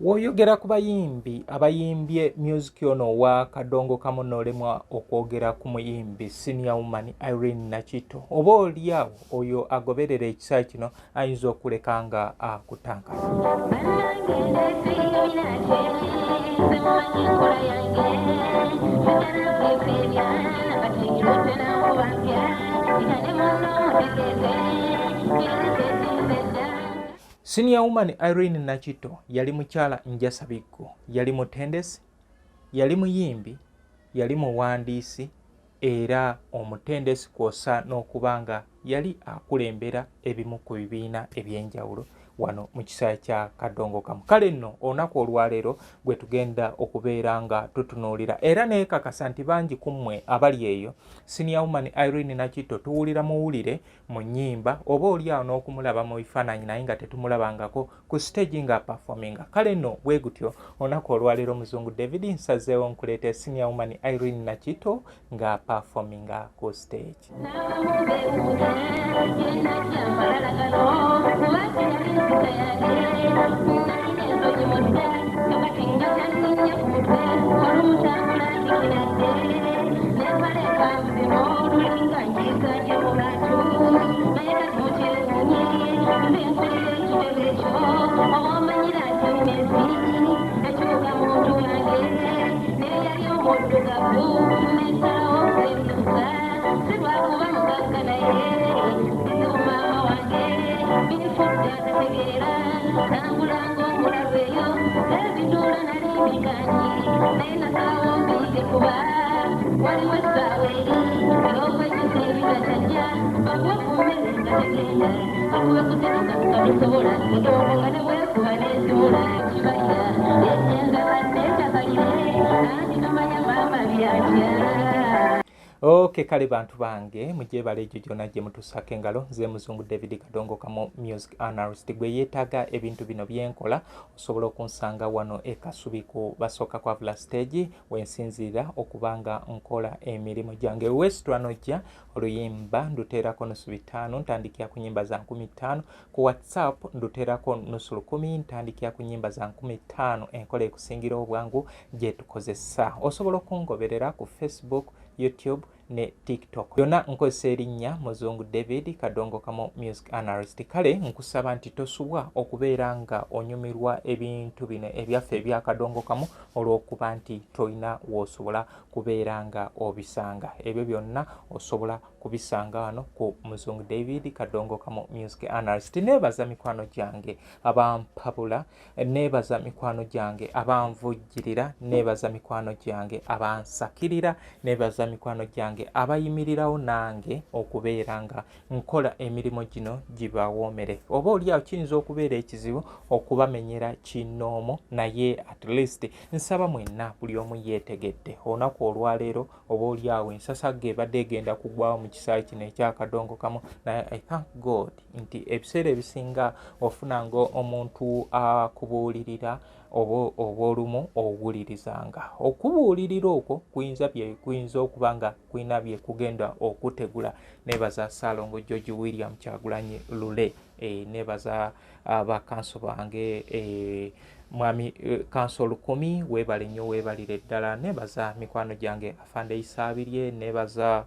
W'oyogera ku bayimbi abayimbye music ono owa Kadongo Kamu n'olemwa okwogera ku muyimbi Senior Woman Irene Nakitto, oba oli awo oyo agoberera ekisaawe kino ayinza okuleka nga akutankana. Senior Woman Irene Nakitto yali mukyala njasabiggo, yali mutendesi, yali muyimbi, yali muwandiisi era omutendesi kwosa n'okuba nga yali akulembera ebimu ku bibiina eby'enjawulo wano mu kisaawe kya Kadongo Kamu. Kale nno olunaku olwaleero gwe tugenda okubeera nga tutunuulira era neekakasa nti bangi ku mmwe abali eyo Senior Woman Irene Nakitto tuwulira muwulire mu nnyimba oba oli awo n'okumulaba mu bifaananyi naye nga tetumulabangako ku siteegi nga apafominga. Kale nno bwe gutyo olunaku olwaleero Muzungu David nsazeewo nkuleeta Senior Woman Irene Nakitto nga apafominga ku siteegi. Ok, kale bantu bange mugyebale egyo gyona gye mutusaako engalo. Nze Muzungu David Kadongo Kamu music analyst. Gwe yeetaaga ebintu bino byenkola osobola okunsanga wano e Kasubi ku basooka kwavula stage wensinziira okuba nga nkola emirimu gyange. Westranojja oluyimba nduteerako nusu 500 ntandikira ku nyimba za 5000. Ku WhatsApp nduteerako nusu 1000 ntandikira ku nyimba za 5000. Enkola ekusingira obwangu gye tukozesa. Osobola okungoberera ku Facebook, YouTube ne TikTok. Yonna nkozesa erinnya Muzungu David Kadongo Kamu music analyst. Kale nkusaba nti tosubwa okubeera nga onyumirwa ebintu bino ebyaffe ebya Kadongo Kamu olw'okuba nti tolina w'osobola kubeera nga obisanga. Ebyo byonna osobola kubisanga wano ku Muzungu David Kadongo Kamu music analyst. Neebaza mikwano gyange abampabula, neebaza mikwano gyange abanvujjirira, neebaza mikwano gyange abansakirira, neebaza mikwano gyange abayimirirawo nange okubeera nga nkola emirimu gino gibawoomere. Oba oli awo kiyinza okubeera ekizibu okubamenyera kinnoomu, naye at least nsaba mwenna buli omu yeetegedde olunaku olwaleero. Oba oli awo ensasagge ebadde egenda kugwawo mu kisaawe kino ekyakadongo kamu, naye I thank God nti ebiseera ebisinga ofunanga omuntu akubuulirira oba obwolumu owulirizanga okubuulirira okwo kuyinza bye kuyinza okuba nga kulina bye kugenda okutegula. Nebaza Ssaalongo George William Kyagulanyi Lule, nebaza abakanso bange, mwami kanso Lukumi, weebale nnyo, weebalire ddala. Nebaza mikwano gyange Afande Isaabirye, nebaza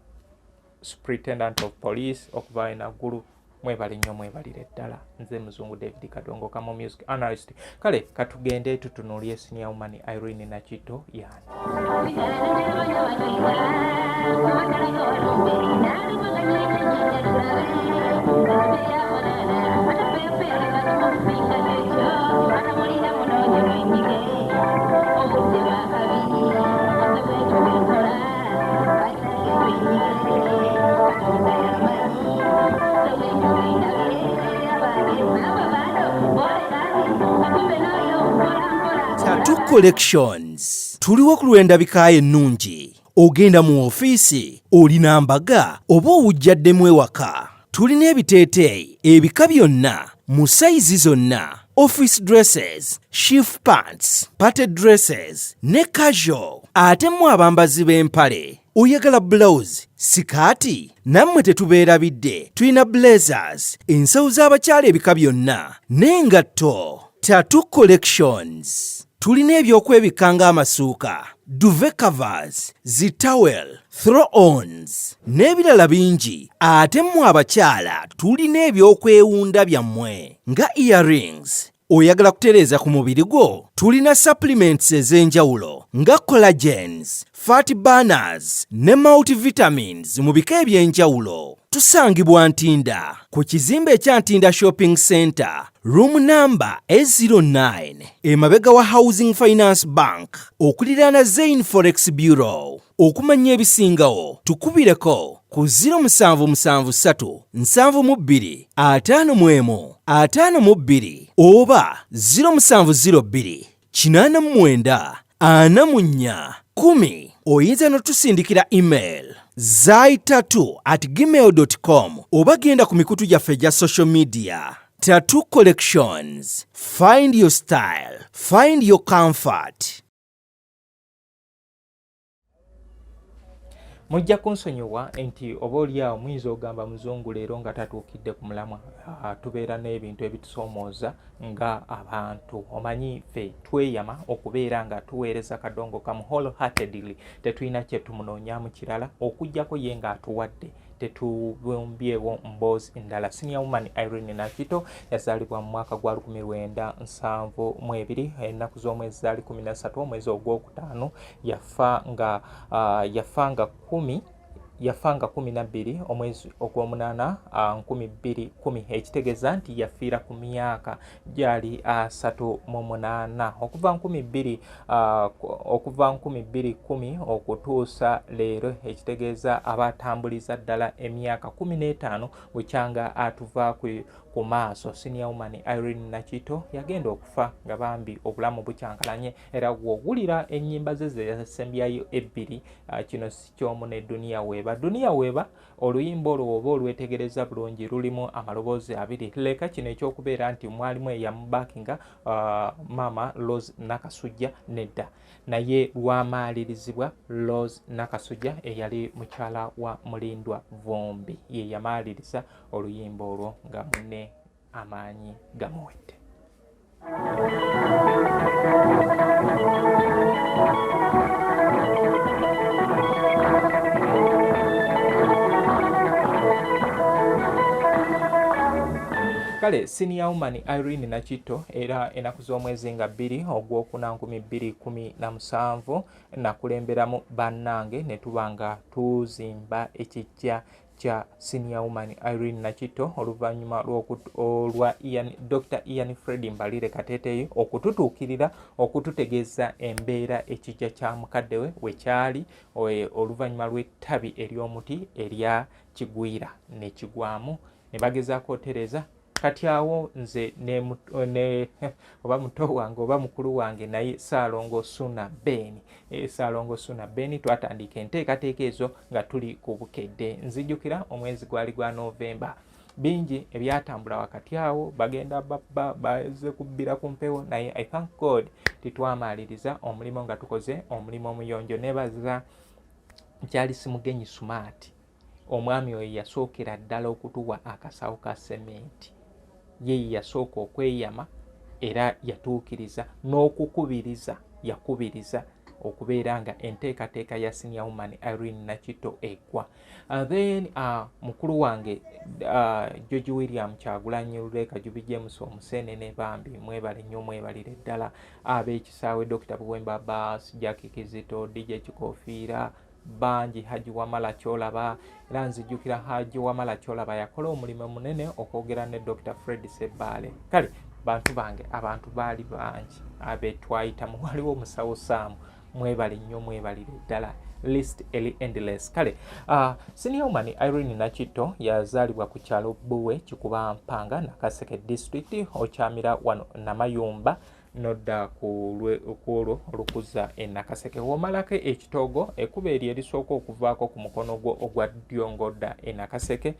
Superintendent of Police okuva e Naggulu. Mwebale nnyo, mwebalire ddala. Nze Muzungu David Kadongo Kamu music analyst. Kale katugende tutunuulye Senior Woman Irene Nakitto yani. Tattoo Collections tuliwo ku lw'endabika ennungi. Ogenda mu ofiisi, olina mbaga oba owujjaddemu ewaka, tulina ebiteeteeyi ebika byonna mu sayizi zonna, office dresses, shift pants, party dresses ne casual. Ate mu abambazi b'empale, oyagala blouse, sikaati, nammwe tetubeerabidde, tulina blazers, ensawo z'abakyala ebika byonna n'engatto. Tattoo Collections. Tulina ebyokwebikka ng'amasuuka, duvet covers, zi towel, throw-ons n'ebirala bingi. Ate mmwe abakyala tulina ebyokwewunda byammwe nga earrings. Oyagala kutereeza ku mubiri gwo? Tulina supplements ez'enjawulo nga collagens, fat burners ne multivitamins mu bika eby'enjawulo. Tusangibwa Ntinda ku kizimbe ekya Ntinda Shopping Center, room number A09, emabega wa Housing Finance Bank, okuliraana Zain Forex Bureau. Okumanya ebisingawo tukubireko ku 0773 72 51 52 oba 0702 89 44 10. Oyinza n'otusindikira email zaitatu@gmail.com oba genda ku mikutu gyaffe egya social media. Tattoo Collections, find your style, find your comfort. Mujja kunsonyiwa nti oba oliawo muyinza okugamba muzungu leero nga tatuukidde ku mulamwa. Tubeera n'ebintu ebitusoomooza nga abantu. Omanyi ffe tweyama okubeera nga tuweereza Kadongo Kamu wholeheartedly, tetulina kye tumunoonyaamu kirala okuggyako ye ng'atuwadde, tetubumbyewo mboozi ndala. Senior Woman Irene Nakito yazaalibwa mu mwaka gwa 1972, ennaku z'omwezi zaali 13 omwezi ogwokutaano. Yafa nga 10, yafa nga 12 omwezi ogw'omunaana 2010, ekitegeeza nti yafiira ku myaka gyali 38. Okuva 2010 okutuusa leero, ekitegeeza aba atambuliza ddala emyaka 15 bukyanga atuva ku maaso. Senior Woman Irene Nakito yagenda okufa nga bambi obulamu bukyankalanye, era bw'owulira ennyimba ze ze yasembyayo ebbiri, kino si kyomu ne Duniya Weeba. Duniya Weeba, oluyimba olwo oba olwetegereza bulungi, lulimu amaloboozi abiri. Leka kino ekyokubeera nti mwalimu eyamubakinga, maama Rose Nakasujja, nedda, naye lwamaalirizibwa Rose Nakasujja eyali mukyala wa Mulindwa Vumbi, ye yamaaliriza oluyimba olwo nga munne amaanyi gamuwedde. Kale Senior Woman Irene Nakitto, era ennaku z'omwezi nga 2 ogwokuna 2017, nakulemberamu bannange ne tuba nga tuzimba ekijja kya Senior Woman Irene Nakitto, oluvannyuma olwa Dr Ian Fred Mbalire Kateeteeyi okututuukirira okututegeeza embeera ekijja kya mukadde we wekyali oluvannyuma lw'ettabi ery'omuti erya kigwira ne kigwamu ne bagezaako otereeza. Kati awo nze ne oba muto wange oba mukulu wange, naye Saalongo Suna Ben, Saalongo Suna Ben, twatandika enteekateeka ezo nga tuli ku Bukedde. Nzijukira omwezi gwali gwa Novemba. Bingi ebyatambula wakati awo, bagenda babba, baze kubbira ku mpewo, naye I thank God titwamaliriza omulimu nga tukoze omulimu omuyonjo. Nebaza Charles Mugenyi Smart, omwami oyo yasookera ddala okutuwa akasawo ka sementi. Ye yasooka okweyama era yatuukiriza n'okukubiriza, yakubiriza okubeera nga enteekateeka ya Senior Woman Irene Nakito egwa. Then mukulu wange George William Kyagulanyi Luleka Jubi James Omusenene, bambi mwebale nnyo, mwebalire ddala ab'ekisaawe, Dr Buwemba Bas, Jackie Kizito, DJ Kikofiira, bangi, Haji Wamala Kyolaba. Era nzijukira Haji Wamala Kyolaba yakola omulimu munene okwogera ne Dr Fred Sebbaale. Kale bantu bange, abantu baali bangi abetwayitamu, waliwo omusawo Saamu, mwebale nnyo, mwebalire ddala, list eri endless. Kale Senior Woman Irene Nakitto yazaalibwa ku kyalo Buwe, Kikuba Mpanga, Nakaseke District. Okyamira wano Namayumba nodda ku olwo olukuza e Nakaseke, womalako ekitoogo, ekkubo eryo erisooka okuvaako ku mukono gwo ogwa ddyo ng'odda e Nakaseke,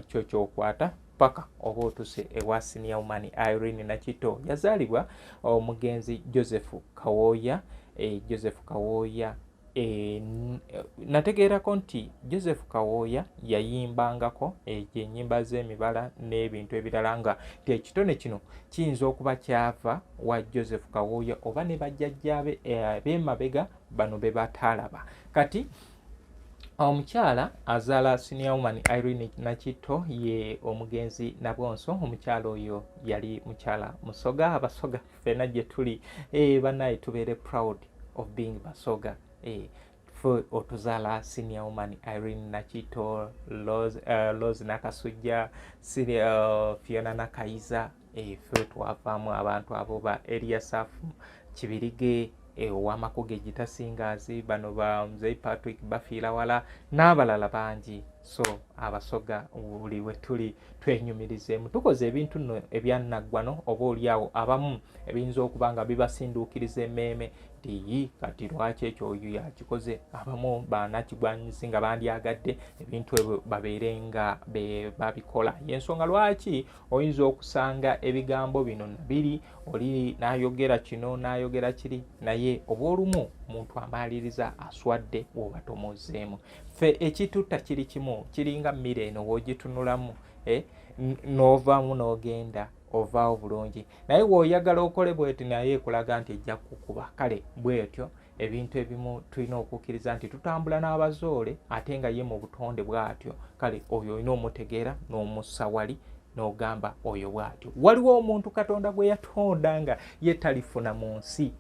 kyo kyokwata paka oba otuse ewa Senior Woman Irene Nakitto. Yazaalibwa omugenzi Joseph Kawooya, Joseph Kawooya. E, nategeerako nti Joseph Kawooya yayimbangako egyo ennyimba z'emibala n'ebintu ebirala, nga nti ekitone kino kiyinza okuba kyava wa Joseph Kawooya oba ne bajjajjaabe ab'emabega bano be bataalaba. Kati omukyala azaala Senior Woman Irene Nakitto ye omugenzi Nabonso. Omukyala oyo yali mukyala Musoga. Abasoga ffena gye tuli, banaye tubeere proud of being Basoga. Fe otuzaala Senior Woman Irene Nakitto, Rose Nakasujja, Fiona Nakayiza. Fe twavaamu abantu abo ba Eliasaf Kibirige, ow'Amakuge Gitasingazi, bano ba Mzee Patrick bafiira wala n'abalala bangi. So Abasoga buli we tuli twenyumirizeemu, tukoze ebintu nno ebyannaggwano, oba oliawo abamu ebiyinza okuba nga bibasinduukiriza emmeeme nti yi kati lwaki ekyo oyo yakikoze. Abamu banakigwanyizi nga bandyagadde ebintu ebyo babeere nga be babikola. Yensonga lwaki oyinza okusanga ebigambo bino nabiri, oli n'ayogera kino n'ayogera kiri, naye obw'olumu omuntu amaaliriza aswadde bw'oba tomuzzeemu. Ffe ekitutta kiri kimu, kiringa mmere eno w'ogitunulamu, n'ovaamu n'ogenda ovaawo bulungi, naye w'oyagala okole bweti naye ekulaga nti ejja kukuba. Kale bwetyo ebintu ebimu tulina okukkiriza nti tutambula n'abazoole, ate nga ye mu butonde bw'atyo. Kale oyo olina omutegeera n'omussa wali n'ogamba oyo bw'atyo. Waliwo omuntu Katonda gwe yatonda nga ye talifuna mu nsi,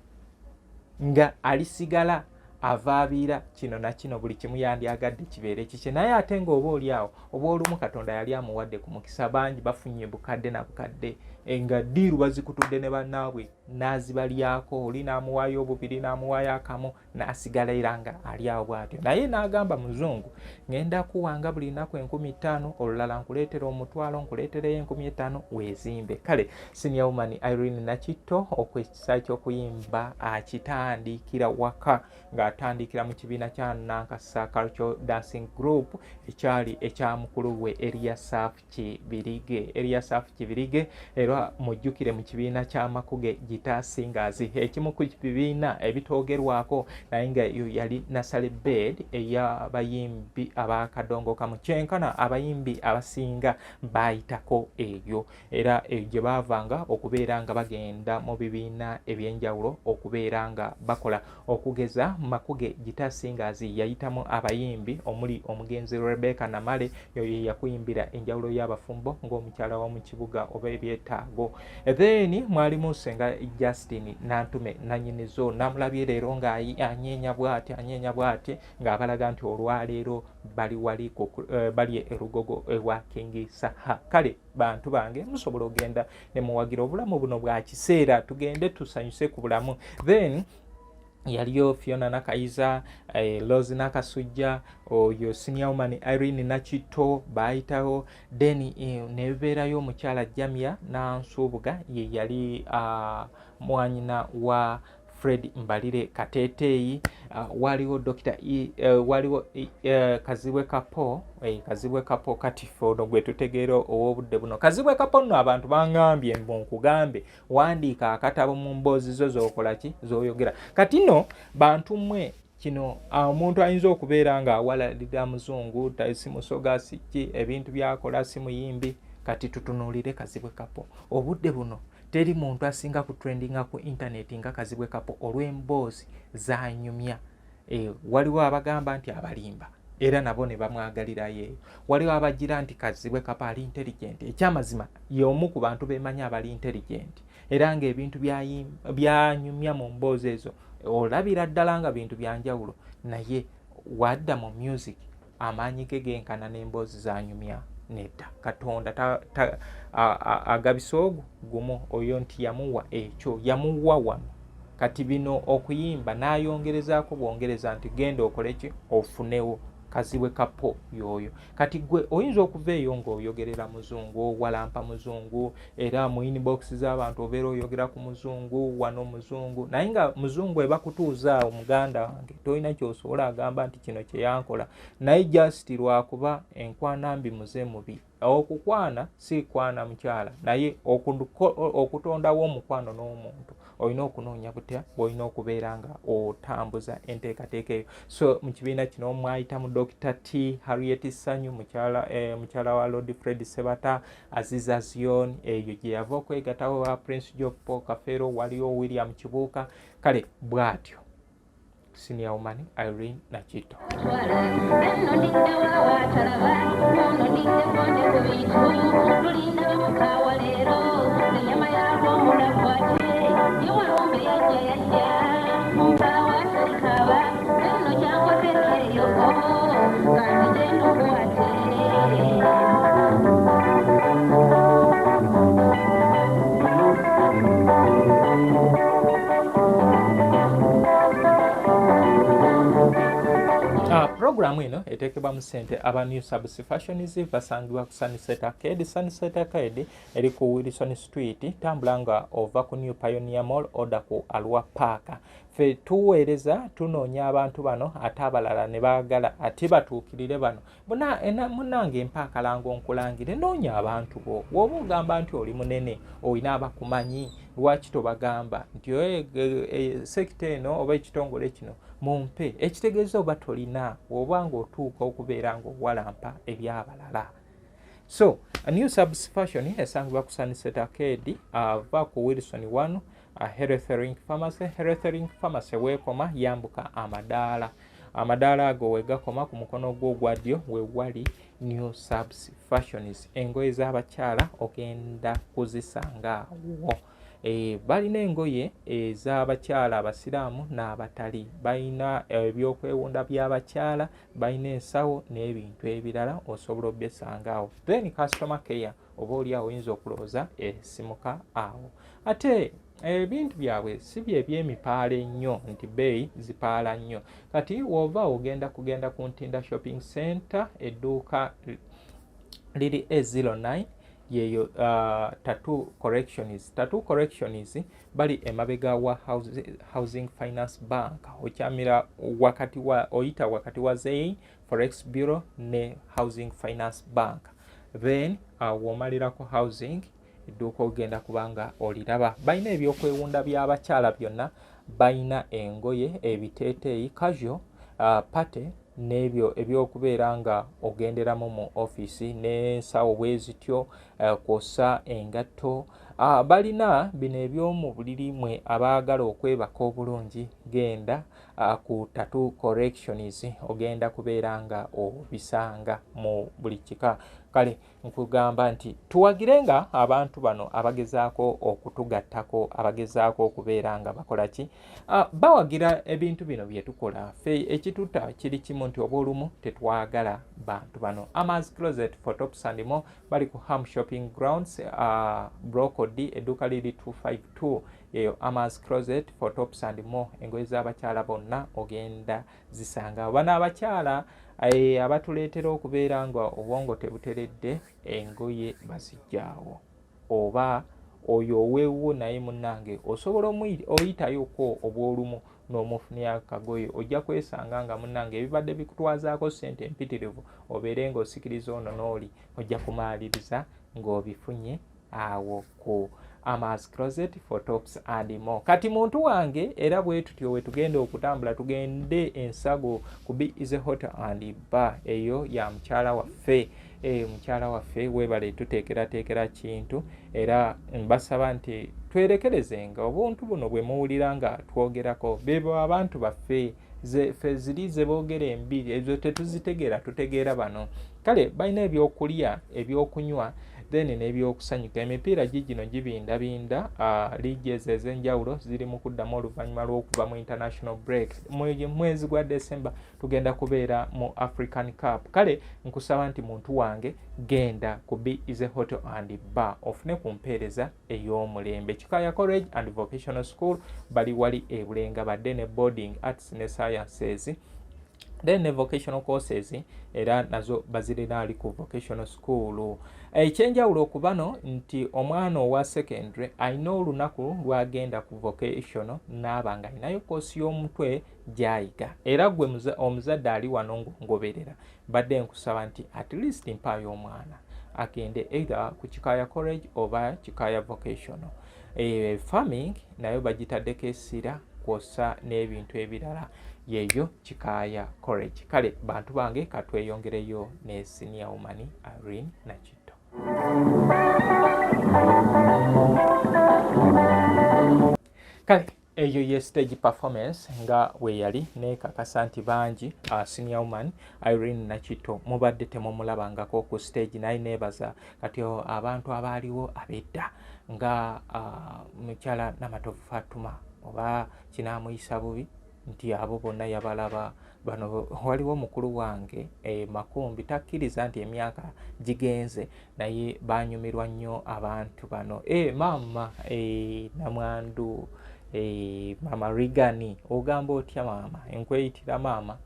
nga alisigala avaabiira kino na kino, buli kimu yandyagadde kibeere kikye, naye ate ng'oba oli awo oba olumu Katonda yali amuwadde ku mukisa. Bangi bafunye bukadde na bukadde, nga ddiiru bazikutudde ne bannaabwe n'azibalyako, oli n'amuwaayo obubiri, n'amuwaayo akamu, n'asigala era nga ali awo bw'atyo. Naye n'agamba muzungu, ŋŋenda kuwanga buli nnaku 5000, olulala nkuleetera 500, nkuleetereyo 5000, weezimbe. Kale Senior Woman Irene Nakitto okwekisa ky'okuyimba akitandikira waka, ng'atandikira mu kibiina kya Nankasa Cultural Dancing Group ekyali ekya mukulu we Eliasaf Kibirige. Eliasaf Kibirige era mujjukire mu kibiina kya Makuge Guitar Singers, ekimu ku bibiina ebitoogerwako, naye nga eyo yali nursery bed ey'abayimbi abakadongo kamu. Kyenkana abayimbi abasinga baayitako eyo, era eyo gye baavanga okubeera nga bagenda mu bibiina ebyenjawulo okubeera nga bakola. Okugeza Makuge Guitar Singers yayitamu abayimbi omuli omugenzi Rebecca Namale, yoyo yakuyimbira enjawulo y'abafumbo ng'omukyala wa mu kibuga oba ebyetaago. Then mwalimu Senga Justin Nantume nanyinizo, namulabye leero nga anyeenya bwati, anyeenya bwati, ng'abalaga nti olwaleero bali wali bali erugogo ewa King Saha. Kale bantu bange, musobola ogenda ne muwagira obulamu buno bwa kiseera, tugende tusanyuse ku bulamu. Then yaliyo Fiona Nakayiza, Rose Nakasujja, oyo Senior Woman Irene Nakitto baayitawo. Then nebeerayo omukyala Jamia Nansubuga, ye yali mwanyina wa Fred Mbalire Kateeteeyi. Waliwo Dr. Waliwo Kazibwe Kapo, Kazibwe Kapo kati ffe ono gwe tutegeera ow'obudde buno. Kazibwe Kapo nno abantu bangambye mbu nkugambe wandiika akatabo mu mboozi zo z'okola ki z'oyogera. Kati nno bantu mmwe, kino omuntu ayinza okubeera ng'awalalira muzungu, si Musoga, si ki, ebintu byakola, si muyimbi. Kati tutunuulire Kazibwe Kapo obudde buno. Teri muntu asinga ku trendinga ku intaneti nga Kazibwe Kapo olw'emboozi zanyumya. Waliwo abagamba nti abalimba, era nabo ne bamwagalirayo eyo. Waliwo abagira nti Kazibwe Kapo ali intelligent. Ekyamazima y'omu ku bantu bemanyi abali intelligent, era ng'ebintu byanyumya mu mboozi ezo olabira ddala nga bintu byanjawulo. Naye wadda mu music, amaanyi ge genkana n'emboozi zanyumya? Nedda. Katonda agabisa ogwo gumu oyo nti yamuwa ekyo, yamuwa wano. Kati bino okuyimba n'ayongerezaako bwongereza nti genda okole ki ofunewo. Kazibwe Kapo yoyo. Kati gwe oyinza okuva eyo ng'oyogerera muzungu, owalampa muzungu, era mu inbox z'abantu obeera oyogera ku muzungu wano muzungu, naye nga muzungu ebakutuuza awo, muganda wange, tolina kyosobola agamba nti kino kyeyankola, naye just lwakuba enkwana mbi, muze mubi. Okukwana si kwana mukyala, naye okutondawo omukwano n'omuntu. Olina okunoonya butya bw'olina okubeera nga otambuza enteekateeka eyo. So mu kibiina kino mwayitamu Dr. T Harriet Sanyu, mukyala, mukyala wa Lord Fred Sebata, Aziza Zion, eyo gye yava okwegatawo wa Prince Job Paul Kafeero, waliyo William Kibuuka, kale bw'atyo Senior Woman Irene Nakito. Puroguramu eno eteekebwamu ssente aba New Subs Fashions, basangibwa ku Sunset Arcade. Sunset Arcade eri ku Wilson Street, tambula nga ova ku New Pioneer Mall oda ku Alwa Park. Ffe tuweereza, tunoonya abantu bano, ate abalala ne baagala ate batuukirire bano. Munnange, mpa akalango nkulangire, noonya abantu bo. W'oba ogamba nti oli munene, olina abakumanyi, lwaki tobagamba nti sector eno oba ekitongole kino mumpe? Ekitegeeza oba tolina, oba ng'otuuka okubeera ng'owalampa ebyabalala. So New Subs Fashion esangibwa ku Sunset Arcade, ava ku Wilson 1, Healthlink Pharmacy. Healthlink Pharmacy weekoma, yambuka amadaala, amadaala ago wegakoma ku mukono gwo ogwa ddyo we wali New Subs Fashions. Engoye z'abakyala ogenda kuzisanga awo. Balina engoye ez'abakyala abasiraamu n'abatali, balina ebyokwewunda by'abakyala, balina ensawo n'ebintu ebirala, osobola obyesanga awo. Then customer care oba oli awo oyinza okulowooza esimuka awo, ate ebintu byabwe si bye ebyemipaala ennyo nti bbeeyi zipaala nnyo. Kati w'ova ogenda kugenda ku Ntinda Shopping Center, edduuka liri A09, yeyo Tattoo Corrections. Tattoo Corrections bali emabega wa Housing Finance Bank, okyamira wakati wa, oyita wakati wa Zain Forex Bureau ne Housing Finance Bank. Then womalirako Housing, edduuka ogenda kubanga oliraba. Balina ebyokwewunda by'abakyala byonna, balina engoye, ebiteeteeyi, casual, party n'ebyo ebyokubeera nga ogenderamu mu ofiisi, n'ensawo bwe zityo, kw'ossa engatto. Balina bino eby'omu buliri. Mwe abaagala okwebaka obulungi, genda ku Tattoo Corrections, ogenda kubeera nga obisanga mu buli kika. Kale nkugamba nti tuwagirenga abantu bano abagezaako okutugattako, abagezaako okubeera nga bakola ki, bawagira ebintu bino bye tukola. Ffe ekituta kiri kimu nti oba olumu tetwagala bantu bano. Amas Closet for Tops and More bali ku Ham Shopping Grounds, Block D, edduuka liri 252. Eyo Amas Closet for Tops and More, engoye z'abakyala bonna ogenda zisanga. Bano abakyala abatuleetera okubeera nga obwongo tebuteredde, engoye bazijjaawo. Oba oyo oweewuwo naye munnange osobola oyitayoko obw'olumu n'omufunira akagoye, ojja kwesanga nga munnange ebibadde bikutwazaako ssente empitirivu, obeere ng'osikiriza ono n'oli, ojja kumaaliriza ng'obifunye awo ku Amas Closet for Tops and More. Kati muntu wange, era bwe tutyo we tugenda okutambula, tugende ensago ku Be Easy Hotel and Bar. Eyo ya mukyala waffe. Mukyala waffe weebale tuteekerateekera kintu, era mbasaba nti twerekerezenga obuntu buno bwe muwulira nga twogerako. Bebo abantu baffe, ffe ziri ze boogera embi ezo tetuzitegeera, tutegeera bano. Kale balina ebyokulya, ebyokunywa, then n'ebyokusanyuka. Emipiira gigino gibindabinda, liigi ezo ez'enjawulo ziri mu kuddamu oluvannyuma lw'okuva mu international break. Mu mwezi gwa December tugenda kubeera mu African Cup. Kale nkusaba nti muntu wange genda ku Be Easy Hotel and Bar ofune ku mpeereza ey'omulembe. Kikaya College and Vocational School bali wali e Bulenga, badde ne boarding, arts ne sciences, then ne vocational courses era nazo bazirina ali ku vocational school. Ekyenjawulo ku bano nti omwana owa secondary alina olunaku lwagenda ku vocational n'aba nga alinayo koosi y'omutwe gy'ayiga. Era gwe omuzadde ali wano ng'ongoberera, mbadde nkusaba nti at least mpaayo omwana agende either ku Kikaya College oba Kikaya Vocational. Farming nayo bagitaddeko essira kwossa n'ebintu ebirala. Yeeyo Kikaaya College. Kale bantu bange, katweyongereyo ne senior woman Irene Nakitto. Kale eyo ye stage performance nga bwe yali nekakasa nti bangi senior woman Irene Nakitto mubadde temumulabangako ku stage, naye nebaza kati abantu abaaliwo abedda nga mukyala Namatovu Fatuma, oba kinaamuyisa bubi nti abo bonna yabalaba bano. Waliwo mukulu wange Makumbi, takkiriza nti emyaka gigenze, naye banyumirwa nnyo abantu bano. Maama namwandu, mama Rigani, ogamba otya maama? Enkweyitira maama.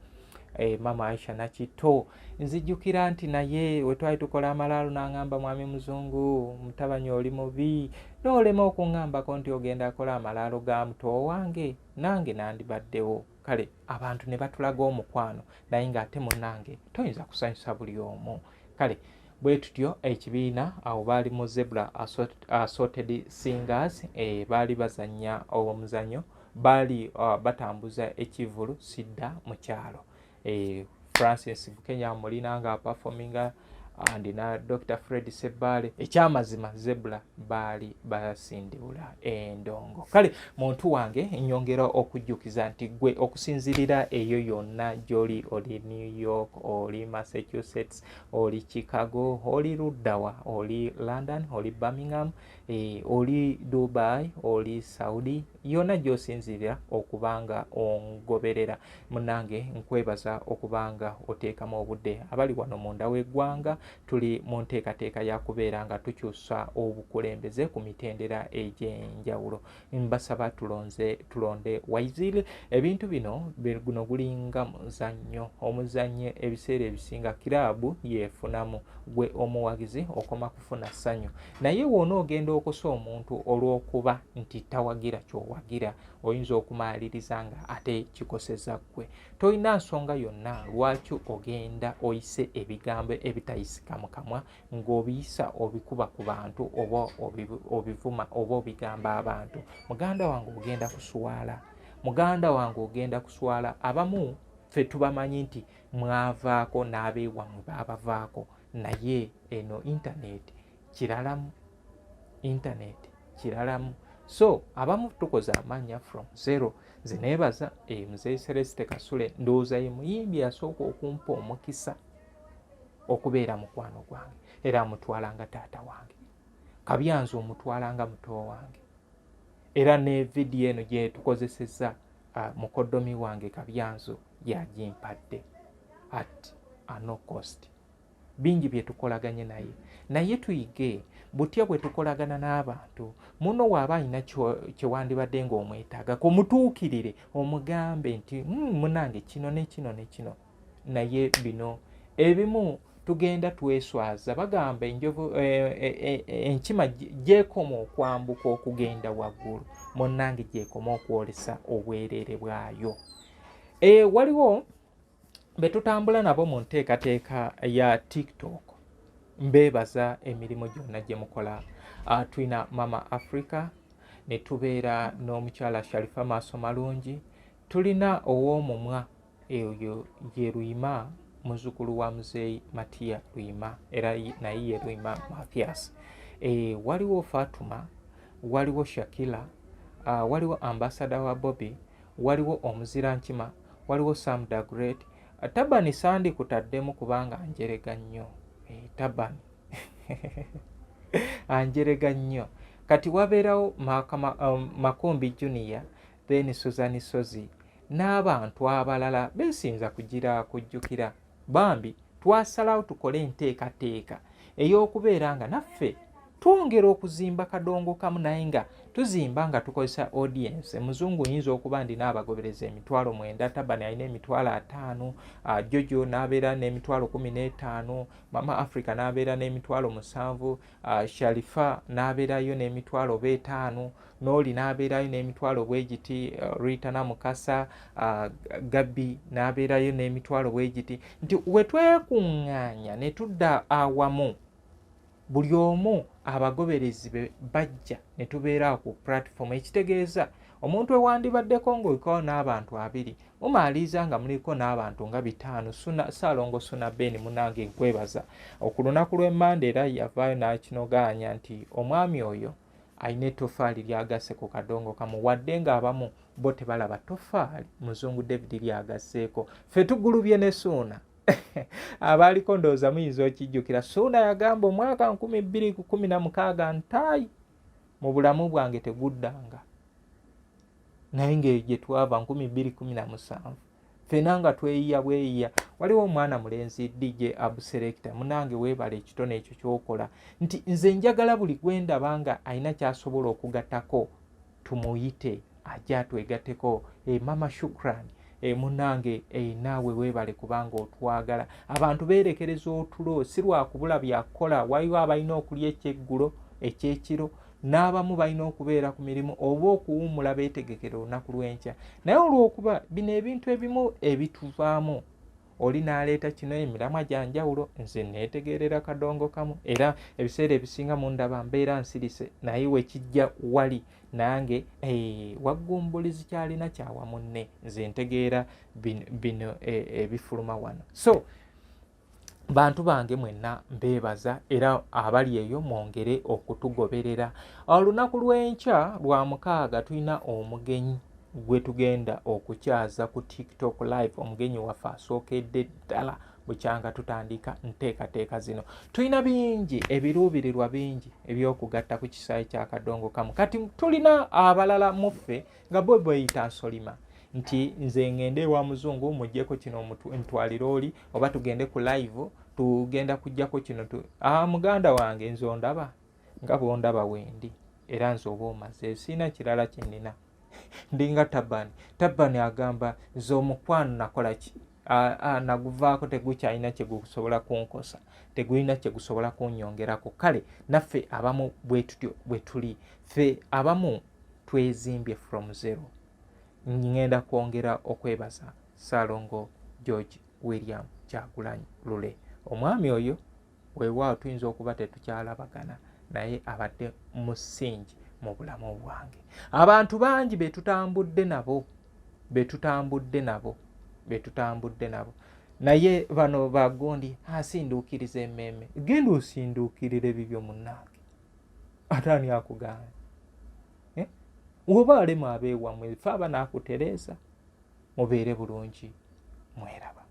Mama Aisha Nakito, nzijjukira nti naye we twali tukola amalaalo n'aŋŋamba, "Mwami Muzungu, mutabanyi oli mubi, n'olema okuŋŋambako nti ogenda akola amalaalo ga muto wange, nange nandibaddewo." Kale abantu ne batulaga omukwano, naye ng'ate munnange toyinza kusanyusa buli omu. Kale bwe tutyo ekibiina awo baali mu Zebra Assorted Singers, baali bazannya omuzannyo, baali batambuza ekivulu sidda mu kyalo. Francis Bukenya mulina nga performinga, ndina Dr Fred Sebbaale. Ekyamazima Zebra baali basindibula endongo. Kale muntu wange, nyongera okujjukiza nti gwe okusinzirira eyo yonna gy'oli, oli New York, oli Massachusetts, oli Chicago, oli luddawa, oli London, oli Birmingham, oli Dubai, oli Saudi, yonna gy'osinzirira okubanga ongoberera, munange nkwebaza okubanga oteekamu obudde. Abali wano munda w'eggwanga, tuli mu nteekateeka ya kubeera nga tukyusa obukulembeze ku mitendera egy'enjawulo. Mbasaba tulonze, tulonde wisely. Ebintu bino, guno gulinga muzannyo. Omuzannyo ebiseera ebisinga kiraabu yeefunamu, gwe omuwagizi okoma kufuna ssanyu. Naye wona ogenda okosa omuntu olw'okuba nti tawagira kyowagira, oyinza okumaliriza nga ate kikoseza ggwe. Tolina nsonga yonna lwaki ogenda oyise ebigambo ebitayisika mu kamwa ng'obiyisa, obikuba ku bantu, oba obivuma, oba obigamba abantu. Muganda wange, ogenda kuswala. Muganda wange, ogenda kuswala. Abamu ffe tubamanyi nti mwavaako n'abeewammwe baabavaako, naye eno intaneti kiralamu, intaneti kiralamu. So abamu tukoze amanya from zero. Nze neebaza muzeeyi Celeste Kasule, ndowooza ye muyimbi asooka okumpa omukisa okubeera mukwano gwange, era amutwala nga taata wange. Kabyanzi omutwala nga muto wange, era ne vidiyo eno gye tukozesezza, mukoddomi wange Kabyanzo yagimpadde at a no cost. Bingi bye tukolaganye naye, naye tuyige butya bwe tukolagana n'abantu. Muno waaba alina kyewandibadde ng'omwetaagako, mutuukirire, omugambe nti, munange kino ne kino ne kino." Naye bino ebimu tugenda tweswaza. Bagamba enjovu, enkima gyekoma okwambuka okugenda waggulu, munnange gyekoma okwolesa obwereere bwayo. Waliwo be tutambula nabo mu nteekateeka ya TikTok, mbeebaza emirimu gyonna gye mukola. Tulina Mama Africa, ne tubeera n'omukyala Sharifa Maaso Malungi, tulina ow'omumwa, eyo ye Luyima, muzzukulu wa muzeeyi Matiya Luyima, era naye ye Luyima Mathias. Waliwo Fatuma, waliwo Shakila, waliwo ambasada wa Bobi, waliwo omuzira nkima, waliwo Sam the Great. Tabani sandi kutaddemu kubanga anjerega nnyo. Tabani anjerega nnyo. Kati wabeerawo Makumbi Junior, then Susan Sozi n'abantu abalala besinza kugira kujjukira. Bambi twasalawo tukole enteekateeka ey'okubeera nga naffe twongera okuzimba kadongo kamu, naye nga tuzimba nga tukozesa audience. Muzungu yinza okuba ndina abagobereza 90,000, Tabani alina 50,000, Jojo n'abeera n'emitwalo 15, Mama Africa n'abeera n'emitwalo 7, Sharifa n'abeerayo n'emitwalo oba 5, n'oli n'abeerayo n'emitwalo bwegiti, Rita Namukasa, Gabbi n'abeerayo n'emitwalo bwegiti, nti we twekuŋŋaanya ne tudda awamu. Buli omu abagoberezi be bajja ne tubeera awo ku platform, ekitegeeza omuntu ewandibaddeko ng'oliko n'abantu abiri mumaaliiza nga muliko n'abantu nga bitaano. Suna Ssaalongo Suna Ben munange nkwebaza. Ku lunaku lw'Emmande era yavaayo n'akinogaanya nti omwami oyo alina ettofaali ly'agasse ku kadongo kamu wadde ng'abamu bo tebalaba ttofaali Muzungu David ly'agasseeko. Ffe tugulubye ne Suuna. Abaaliko ndowooza muyinza okijjukira Suuna yagamba omwaka 2016 ntaayi mu bulamu bwange teguddanga, naye ng'eyo gye twava 2017 ffena nga tweyiya bweyiya. Waliwo omwana mulenzi DJ Abuselecta munange weebale ekitone ekyo ky'okola nti nze njagala buli gwendaba nga alina ky'asobola okugattako tumuyite ajje atwegatteko. Mama Shukran munange naawe weebale kubanga otwagala. Abantu beerekereza otulo si lwakubula byakukola, waliwo abalina okulya ekyeggulo ekyekiro n'abamu balina okubeera ku mirimu oba okuwummula beetegekere olunaku lw'enkya, naye olw'okuba bino ebintu ebimu ebituvaamu oli n'aleeta kino emiramwa gya njawulo. Nze neetegeerera kadongo kamu era ebiseera ebisinga mundaba mbeera nsirise, naye wekijja wali nange waggumbulizi kyalina kyawa munne. Nze ntegeera bino ebifuluma wano. So bantu bange mwenna mbeebaza era abali eyo mwongere okutugoberera. Olunaku lw'enkya lwa mukaaga tulina omugenyi gwe tugenda okukyaza ku TikTok live, omugenyi waffe asookedde ddala bukyanga tutandika nteekateeka zino. Tulina bingi, ebiruubirirwa bingi eby'okugatta ku kisaawe kya kadongo kamu. Kati tulina abalala muffe nga bo bweyita nsolima nti nze ngende ewa muzungu muggyeko kino ntwalire oli, oba tugende ku live tugenda kuggyako kino tu muganda wange nze ondaba nga bwondaba wendi, era nze oba omaze sirina kirala kye nnina. Ndinga Tabani. Tabani agamba nze omukwano nakola ki? Naguvaako, tegukyalina kye gusobola kunkosa, tegulina kye gusobola kunyongerako. Kale naffe abamu bwe tutyo bwe tuli, ffe abamu twezimbye from zero. Ngenda kwongera okwebaza Ssaalongo George William Kyagulanyi Lule. Omwami oyo weewaawo tuyinza okuba tetukyalabagana, naye abadde musingi mu bulamu bwange. Abantu bangi be tutambudde nabo, be tutambudde nabo, be tutambudde nabo, naye bano bagundi asinduukiriza emmeeme. Genda osinduukirire bibyo munnange, ate ani akugaanye? Oba alema abeewamwe, fe aba naakutereeza. Mubeere bulungi, mweraba.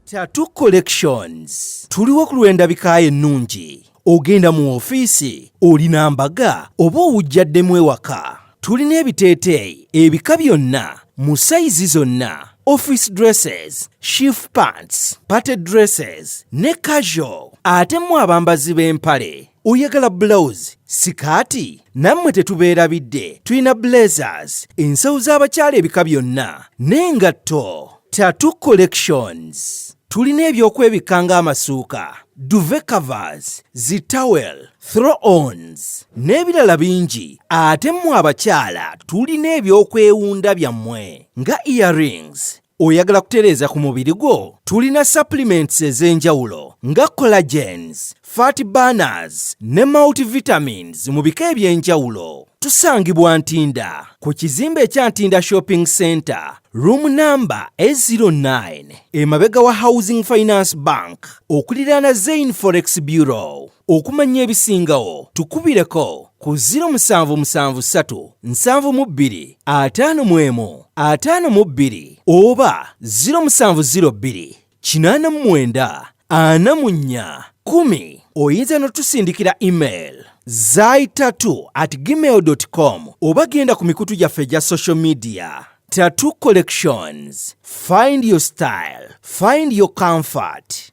Tattoo Collections tuliwo ku lw'endabika ennungi. Ogenda mu ofiisi, olina mbaga oba owujjaddemu ewaka. Tulina ebiteeteeyi ebika byonna mu sayizi zonna, office dresses, shift pants, party dresses ne casual. Ate mu abambazi b'empale, oyagala blouse, sikaati, nammwe tetubeerabidde. Tulina blazers, ensawo z'abakyala ebika byonna n'engatto. Tattoo Collections tulina ebyokwebikka ng'amasuuka, duvet covers, zi towel, throw-ons n'ebirala bingi. Ate mmwe abakyala tulina ebyokwewunda byammwe nga earrings. Oyagala kutereeza ku mubiri gwo? Tulina supplements ez'enjawulo nga collagens, fat burners ne multivitamins mu bika eby'enjawulo. Tusangibwa Ntinda ku kizimbe ekya Ntinda Shopping Center, room number A09, emabega wa Housing Finance Bank, okuliraana Zain Forex Bureau. Okumanya ebisingawo tukubireko ku 0773 72 51 52 oba 0702 89 44 10. Oyinza n'otusindikira email zaitatu@gmail.com oba genda ku mikutu gyaffe egya social media. Tattoo Collections, find your style, find your comfort.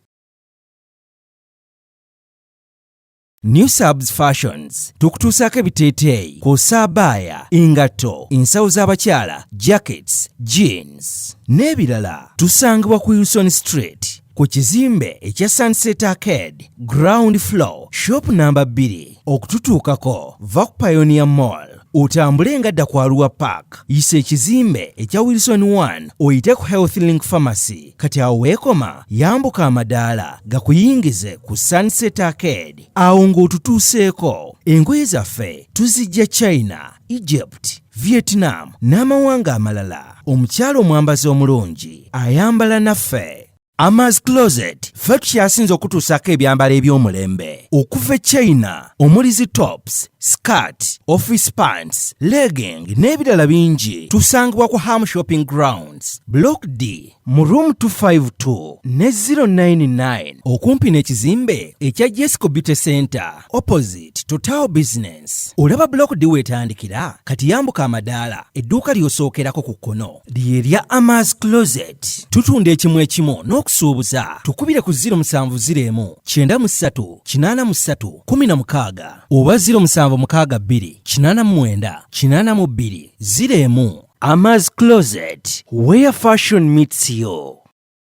New Subs Fashions tukutuusaako ebiteeteeyi kw'ossa abaaya, engatto, ensawo z'abakyala, jackets, jeans n'ebirala. Tusangibwa ku Wilson Street ku kizimbe ekya Sunset Arcade, ground floor, shop number 2. Okututuukako va ku Pioneer Mall. Otambule nga dda ku Arua Park, yisa ekizimbe ekya Wilson 1, oyite ku Health Link Pharmacy. Kati awo weekoma, yambuka amadaala gakuyingize ku Sunset Arcade. Awo ng'otutuuseeko. Engoye zaffe tuzijja China, Egypt, Vietnam n'amawanga amalala. Omukyala omwambazi omulungi ayambala naffe. Amas Closet, ffe tukyasinze okutuusaako ebyambalo eby'omulembe okuva e China, omuli zi tops, skirt, office pants, legging n'ebirala bingi. Tusangibwa ku Ham Shopping Grounds, Block D, mu room 252 ne 099, okumpi n'ekizimbe ekya Jesco Beauty Center, opposite Total Business. Olaba Block D weetandikira, kati yambuka amadaala, edduuka ly'osookerako ku kkono lye lya Amas Closet. Tutunda ekimu ekimu n'okusuubuza. Tukubire ku 0701 93 83 16 oba 0762 89 82 01. Amas Closet, where fashion meets you.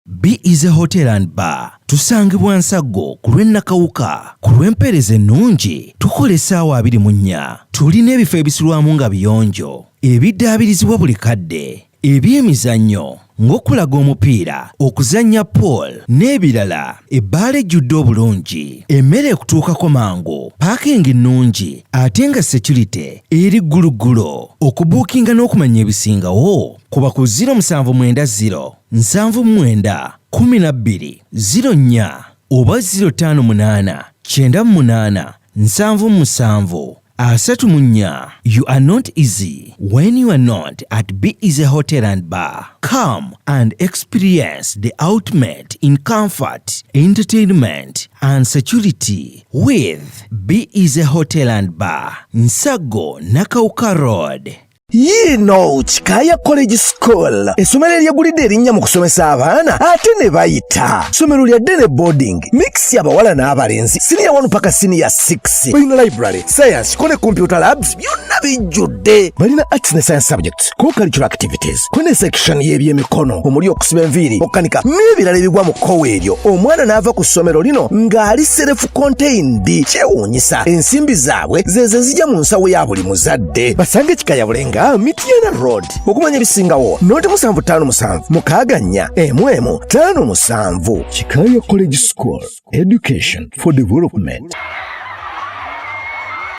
Be Easy Hotel and Bar, tusangibwa Nsaggo ku lw'e Nakawuka. Ku lw'empeereza ennungi, tukola essaawa 24. Tulina ebifo ebisulwamu nga biyonjo, ebiddaabirizibwa buli kadde, ebyemizannyo ng'okulaga omupiira, okuzannya pool n'ebirala. Ebbaala ejjudde obulungi, emmere ekutuukako mangu, parking nnungi, ate nga security eri gguluggulo. Okubuukinga n'okumanya ebisingawo, kuba ku 0790 79 12 04 oba 058 98 77 34. You are not easy when you are not at Be Easy Hotel and Bar. Come and experience the ultimate in comfort, entertainment and security with Be Easy Hotel and Bar, Nsaggo, Nakawuka Road. Yiino Kikaaya College School, essomero eryegulidde erinnya mu kusomesa abaana ate ne bayita. Ssomero lya day ne boarding mix, abawala n'abalenzi, siniya 1 paka siniya 6. Balina library, science ko ne computer labs, byonna bijjudde. Balina arts ne science subjects, co-curricular activities, ko ne section y'ebyemikono omuli okusiba enviiri, okukanika n'ebirala ebigwa mu kkowa eryo. Omwana n'ava ku ssomero lino ng'ali self contained. Kyewuunyisa, ensimbi zaabwe zezo ezijja mu nsawo ya buli muzadde. Basange Kikaya Bulenga, Mityana Road. Okumanya ebisingawo, noti 757 64 11 57. Kikaya College School, education for development.